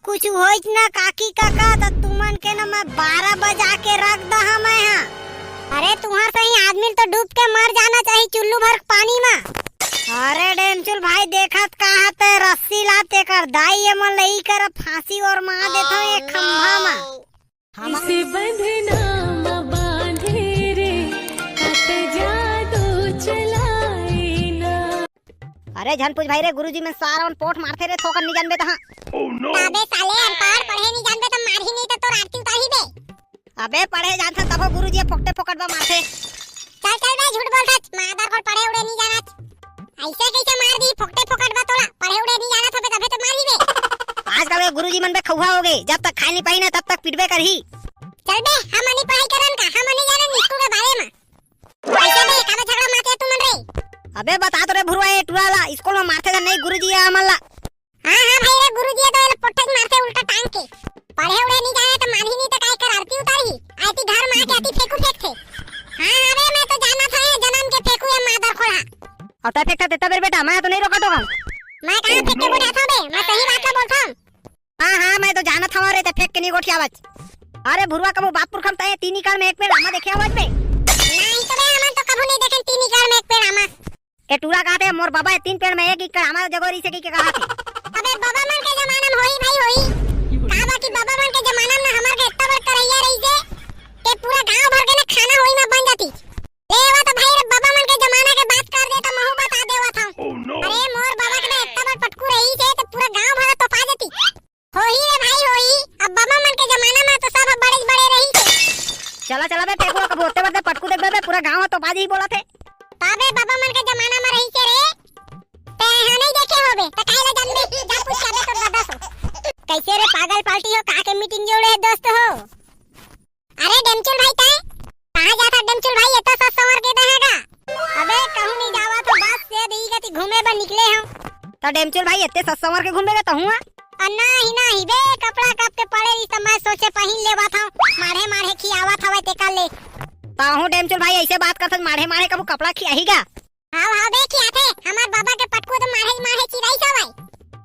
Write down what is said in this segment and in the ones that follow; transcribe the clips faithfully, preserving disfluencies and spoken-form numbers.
कुछ होइच ना काकी काका, त तुमन के ना मैं बारह बजा के रख दहा मैं हा। अरे तुहर सही आदमी तो डूब के मर जाना चाही चुल्लू भर पानी मा। अरे डेमचुल भाई, देखत का हते रस्सी ला, तेकर दाई ये मन लई कर फांसी ओरमा देथो एक खंभा मा। हम इसे बंधना म बांधे रे, कत जादू चलाए ना। अरे झन पूछ भाई रे, गुरुजी मन सारा मन पोठ मारथे रे, थोकन नी जानबे तहां। अबे साले अनपढ़, पढ़े नी जानबे त मारही नी त तोर आरती उतारही बे। अबे पढ़े जानथन तभो गुरुजी फोकटे फोकट बा मारथे। चल चल बे, झूठ बोलथस, मादर खोल पढ़े उड़े नी जानत। अइसे कइसे मार दी, फोकटे फोकट बा तोला, पढ़े उड़े नी जानत होबे तभे त मारही बे। आजकल के गुरुजी मन बे खउहा होगे, जब तक खाए नी पाही ना तब तक पिटबे करही। चल बे, हमन नी पढ़ाई करन का, हमन नी जानन स्कूल के बारे म। कइसे बे, काबर झगड़ा मारथे तुमन रे? अबे बता तो रे भुरवा, ए टुरा ला, स्कूल म मारथे त नहीं गुरुजी ए हमन ला। हाँ, हाँ भाई रे, गुरुजी तो एला पोट्ठे मारथे उल्टा टांग के। पढ़े उड़े नी जाने त मारही नी त काय कर आरती उतारही? आरती घर मा आके आती फेंकू फेंकथे। हाँ, हाँ रे, मैं तो जानत हंव ये जनम के फेंकू ये मादर खोला। अउ तैं फेंकथा तेता बेर बेटा, मैं तो नहीं रोकत हों। मैं कहाँ फेंक के गोठियाथंव बे, मैं सही बात ला बोलथंव। हाँ, हाँ, मैं तो जानत हंव रे, तैं फेंक के नहीं गोठियावच। अरे भुरवा, कभू बाप पुरखा म तैं तीन एकड़ में एक पेड़ आमा देखे हवच बे? नहीं तो बे, हमन तो कभू नहीं देखेन तीन एकड़ में एक पेड़ आमा। ए टूरा कहत हे, मोर बबा ए तीन पेड़ में एक एकड़ आमा जगो रहिसे कहिके कहत हे। अबे बबा मन के जमाना में होही भाई होही। का बा कि बबा मन के जमाना में हमर के इतना बड़ करैया रहिसे के पूरा गांव भर के ना खाना होही में बन जाती। ले एवा तो भाई रे, बबा मन के जमाना के बात कर दे त महू बता देवत हंव। अरे मोर बबा के ना इतना बड़ पटकू रहिसे त पूरा गांव भर तोपा जाती। होही रे भाई होही, अब बबा मन के जमाना में तो सब बड़े बड़े रहिसे। चला चला बे फेंकू, कभू ओते बड़े पटकू देखबे बे, पूरा गांव तोपा जाही बोलत हे। तबे बबा मन के जमाना में रहिसे रे। तैं हा नहीं देखे होबे, त काहे ला जानबे? जा पूछ के आबे तोर दादा से। कइसे रे पागल पार्टी हो, का के मीटिंग जोड़े हे दोस्त हो? अरे डेमचुल भाई तैं कहाँ जात हस डेमचुल भाई, एता सज संवर के तैं हा गा? अबे कहूँ नहीं जावत हंव, बस से दई गती घूमे बर निकले हंव। त डेमचुल भाई एते सज संवर के घूमे गे तहूँ हा? अ, नाही, नाही बे, कपड़ा कब के पड़े रहिस त मैं सोचे पहिन लेवत हंव, माढ़े माढ़े खियावत हवय तेकर ले। तहूँ डेमचुल भाई अइसे बात करथस, माढ़े माढ़े कभू कपड़ा खियाही गा? हाव, हाव बे, खियाथे, हमर बबा के पटकू तो माढ़े माढ़े चिराइस हवय।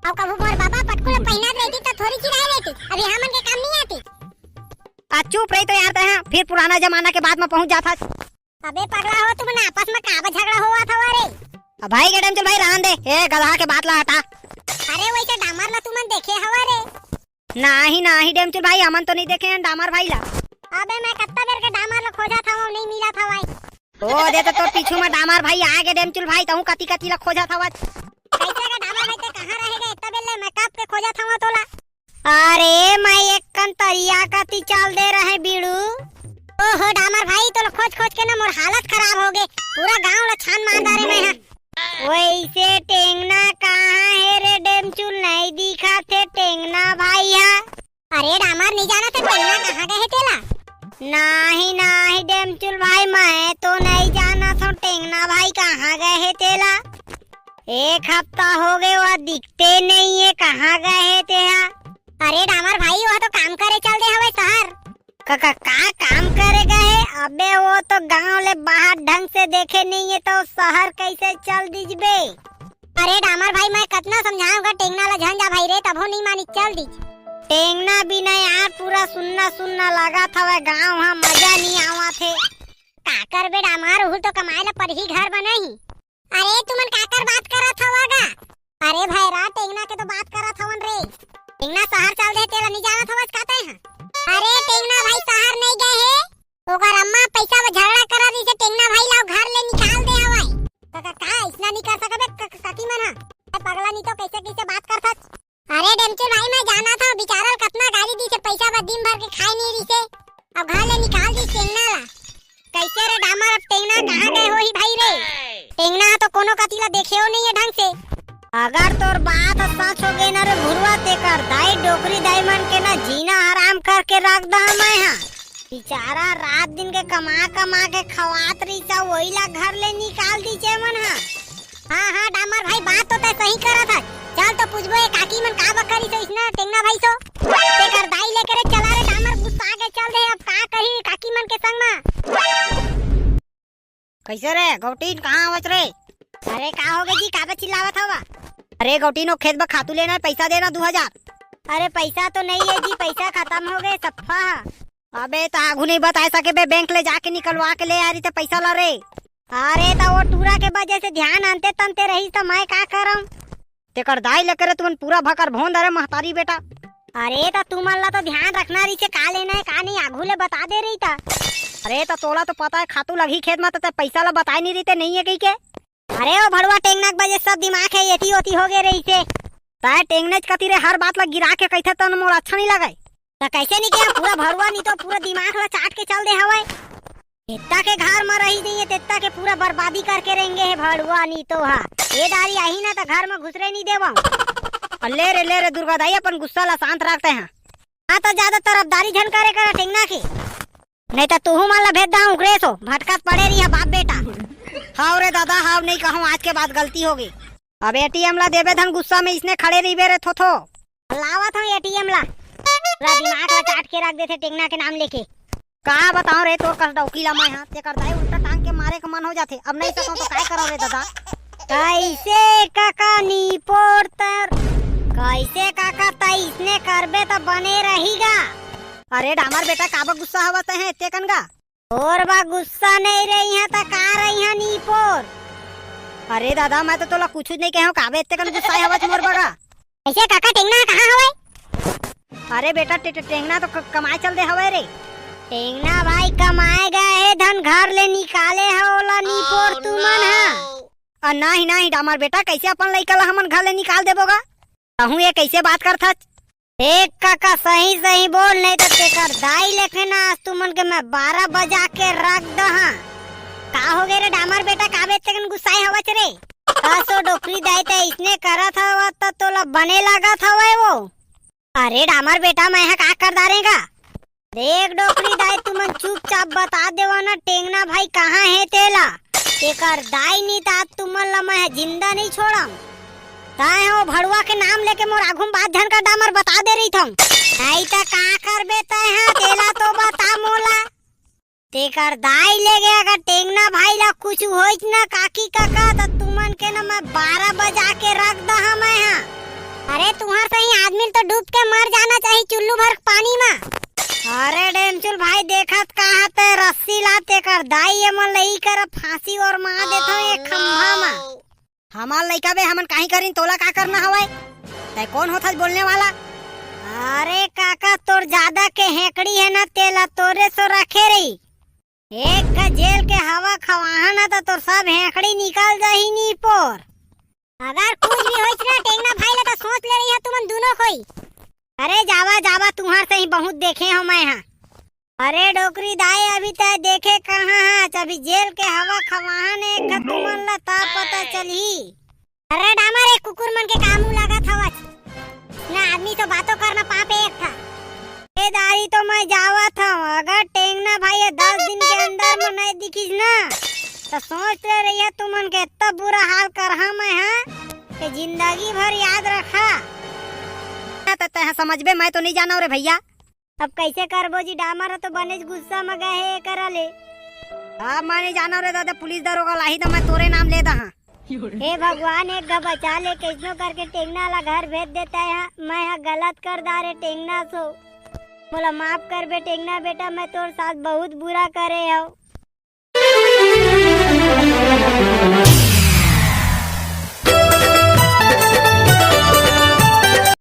अउ कभू मोर बबा पटकू ल पहिनत रहितिस त थोरी चिराए रहितिस, अभी हमन के काम नहीं आतिस। आ चुप रही तो यार, तैं हा फिर पुराना जमाना के बात म पहुंच जाथस। अबे पगला हो, तुमन आपस में काबर झगड़ा होवत हवा रे? अब भाई के डेमचुल भाई रहन दे, ए गधा के बात ला हटा। अरे वइसे डामर ला तुमन देखे हवा रे? नाही, नाही डेमचुल भाई, हमन तो नहीं देखे हन डामर भाई ला। अबे मैं कत्ता बेर के डामर ला खोजत हवं, नहीं मिलत हवय। ओ दे तो तोर पीछू में डामर भाई आ गे डेमचुल भाई, तहूँ कति कति ला खोजत हवच। कइसे रे डामर भाई, तैं कहाँ रहे गे? इतना बेर ले मैं कब के खोजत हवं तोला। अरे, मैं एक कन तरिया कति चल दे रहे बीड़ू। ओहो, डामर भाई, तोला खोज खोज के ना मोर हालत खराब हो गे। पूरा गांव ला छान मार डारे मैं हा। वइसे टेंगना कहाँ हे रे डेमचुल, नहीं दिखत हे टेंगना भाई हा। अरे डामर, नहीं जानत हे टेंगना कहाँ गए हे तेला? नाही, नाही डेमचुल भाई, मैं तो नहीं जानत हूँ टेंगना भाई कहाँ गए हे तेला। एक हफ्ता हो गए, वो दिखते नहीं है, कहाँ गए हे तेहा? अरे डामर भाई, वो तो काम करे चल दे हवे शहर। का, का, का काम करे गए हे? अबे वो तो गांव ले बाहर ढंग से देखे नहीं है, तो शहर कैसे चल दिजबे? अरे डामर भाई, मैं कतना समझाऊं गा टेंगना ला, झन जा भाई रे, तभो नहीं मानी, चल दिज। टेंगना भी नहीं यार, पूरा सुन्ना सुन्ना लागत हवे गांव हा, मजा नहीं आवत हे। का करबे डामर, उहू तो कमाए ला परही, घर बनाही। अरे तुमन काकर बात करत हवा गा? अरे भैरा, टेंगना के तो बात करत हवन रे। टेंगना शहर चल दे, तेला नहीं जानत हवस का तैं हा? अरे टेंगना भाई शहर नहीं गए हे, ओकर अम्मा पैसा में झगड़ा करत रहिसे, टेंगना भाई ला घर ले निकाल दे हवय। का, का, का, इसना नहीं कर सकबे क-, क-, काकी मन हा? ए पगला, नहीं तो कैसे कैसे बात करथस? अरे डेमचुल भाई, मैं जानत हूँ, बेचारा ल कतना गाली दिसे, पैसा बर दिन भर के खाए नहीं रहिसे, अब घर ले निकाल दिस टेंगना ला। कैसे रे डामर, अब टेंगना कहाँ गए होही भाई रे? टेंगना तो कोनो कति ला देखेव नहीं है ढंग से। अगर तोर बात ह सच हो गए ना रे भुरवा, तेकर दाई डोकरी दाई मन के ना जीना हराम करके रख दहा मैं हा। बेचारा रात दिन के कमा कमा के खवात रहिस, वही ला घर ले निकाल दीचे मन हा। हाँ, हाँ, डामर भाई, बात तो तैं सही करत हस। चल तो पूछबो, ए काकी मन का बकरी सो इसना टेंगना भाई सो। तेकर दाई लेके रे चला रे डामर, गुस्सा आगे चल दे, अब का कही काकी मन के संग मा। कैसे रे गौटीन, कहाँ आवत रे? अरे का हो गए जी, काबर चिल्लावत हवा? अरे गौटीन, वो खेत बर खातू लेना है, पैसा देना दू हजार। अरे पैसा तो नहीं है जी, पैसा खतम हो गए सफ्फा। अबे त आघू नहीं बताए सके बे, बैंक ले जाके निकलवा के ले आ रही थे पैसा ला रे। अरे त वो टूरा के वजह से ध्यान अंते तंते रही त मैं का करम? तेकर दाई लेके रे तुमन पूरा भकर भोंद अरे महतारी बेटा। अरे त तुमन ला तो ध्यान रखना रही से का लेना है का नहीं आघू ले बता दे रही था। अरे त तोला तो पता है खातू लगी खेत में त ते पैसा ला बताए नहीं रही ते नहीं है कही के। अरे ओ भड़ुआ टेंगना के वजह से सब दिमाग है एती ओती हो गए रही से। ताए टेंगनेच कती रे हर बात ला गिरा के कहिथे तन मोला अच्छा नहीं लगे। त कैसे नहीं गया पूरा भड़ुआ नहीं तो पूरा दिमाग ला चाट के चल दे हवय। इत्ता के घर में रही नहीं है तेत्ता के पूरा बर्बादी करके रहेंगे है भड़ुआ नहीं तो हा। ये दारी आही ना त घर में घुसरे नहीं देवा। ले रे ले रे दुर्गा दाई अपन गुस्सा ला शांत रखते हैं। हाँ त ज्यादा तरफदारी झन करे करा टेंगना के। नहीं त तुहू मन ला भेज दहा उकरे सो भटकत पड़े रही है बाप बेटा। हाव रे दादा हाव नहीं कहूँ आज के बाद गलती हो गई। अब एटीएम ला देबे धन गुस्सा में इसने खड़े रहिबे रे थोथो। लावत हूँ एटीएम ला। पूरा दिमाग ला चाट के रख देथे टेंगना के नाम लेके। का बताओ रे तोर कस डौकी ला मैं हा तेकर दाई उल्टा टांग के मारे के मन हो जाथे अब नहीं सकूं तो काय करो रे दादा। कैसे काका नी पोर तर? कैसे काका तई इसने करबे त बने रहीगा। अरे डामर बेटा काबर गुस्सा हवत है तेकन गा? और बा गुस्सा नहीं रही है त का रही है नी पोर? अरे दादा मैं तो तोला कुछ नहीं कहो काबे तेकन गुस्सा हवत मोर बगा। कैसे काका टेंगना कहाँ हवय? अरे बेटा टे-, टे-, टेंगना तो क-, कमाए चल दे हवय रे। टेंगना भाई कमाए गए हे धन घर ले निकाले ह ओला नी पोर तुमन ह। आ, नाही नाही डामर बेटा कैसे अपन लइका ला हमन घर ले निकाल देबो गा? कहूँ ये कैसे बात करथच? एक काका सही सही बोल नहीं तो तेकर दाई लेखे ना आज तुमन के मैं बारह बजा के रख दहा। का हो गए रे डामर बेटा काबे तेकन गुस्साए हवच रे? का सो डोकरी दाई ते इसने करत हवत त तोला बने लागत हवय वो? अरे डामर बेटा मैं ह का कर डारेगा? देख डोकरी दाई तुमन चुपचाप बता देवा ना टेंगना भाई कहाँ हे तेला। तेकर दाई नी तात तुमन ला मैं ह जिंदा नहीं छोड़म। तय हो भड़ुआ के नाम लेके मोर आघू म बात झन कर डामर बता दे रही थम। नहीं त का करबे तय ह तेला तो बता मोला। तेकर दाई ले गया अगर टेंगना भाई ला कुछ होइच ना काकी काका त तुमन के ना मैं बारह बजा के रख दहा मैं हा। अरे तुहर सही आदमी तो डूब के मर जाना चाहिए चुल्लू भर पानी मा। अरे डेमचुल भाई देखत कहा ते रस्सी ला तेकर दाई ये मन लई कर फांसी और मार देथो एक खंभा मा। हमार लइका बे, हमन काहीं करिन, तोला का करना हवय? तै कोन होथस बोलने वाला? अरे काका, तोर जादा के हेकड़ी हे ना, तेला तोरे सो रखे रही। एक घ जेल के हवा खवाहा ना, त तोर सब हेकड़ी निकल जाही नी पोर। अगर कुछ भी होइस ना, टेंगना भाई ला त सोच ले रही है तुमन दोनों कोई। अरे जावा, जावा, तुहर सही बहुत देखे हो मैं हा। अरे डोकरी दाई, अभी तै देखे कहाँ हच? अभी जेल के हवा खवाहन एक घ तुमन ला ता पता चलही। अरे डामर, एक कुकुर मन के कामू लागत हवच। ना आदमी तो बातों करना पाप है एक था। ए दारी तो मैं जावत हूँ, अगर टेंगना भाई ये दस दिन के अंदर में नहीं दिखिस ना, तो सोच ले रही है तुमन के इतना बुरा हाल करहा मैं हा, कि जिंदगी भर याद रखा। तै, तै समझबे, मैं तो नहीं जाना रे भैया। अब कैसे करबो जी, डामर ह तो बनेच गुस्सा म गए हे एकरा ले। अब मैं नहीं जाना रे दादा, पुलिस दरोगा लाही त मैं तोरे नाम ले दहा। हे भगवान, एक घ बचा ले, कैसनो करके टेंगना ला घर भेज देता है। मैं हा गलत कर डारे टेंगना सो, मोला माफ कर बे टेंगना बेटा, मैं तोर साथ बहुत बुरा करे हव।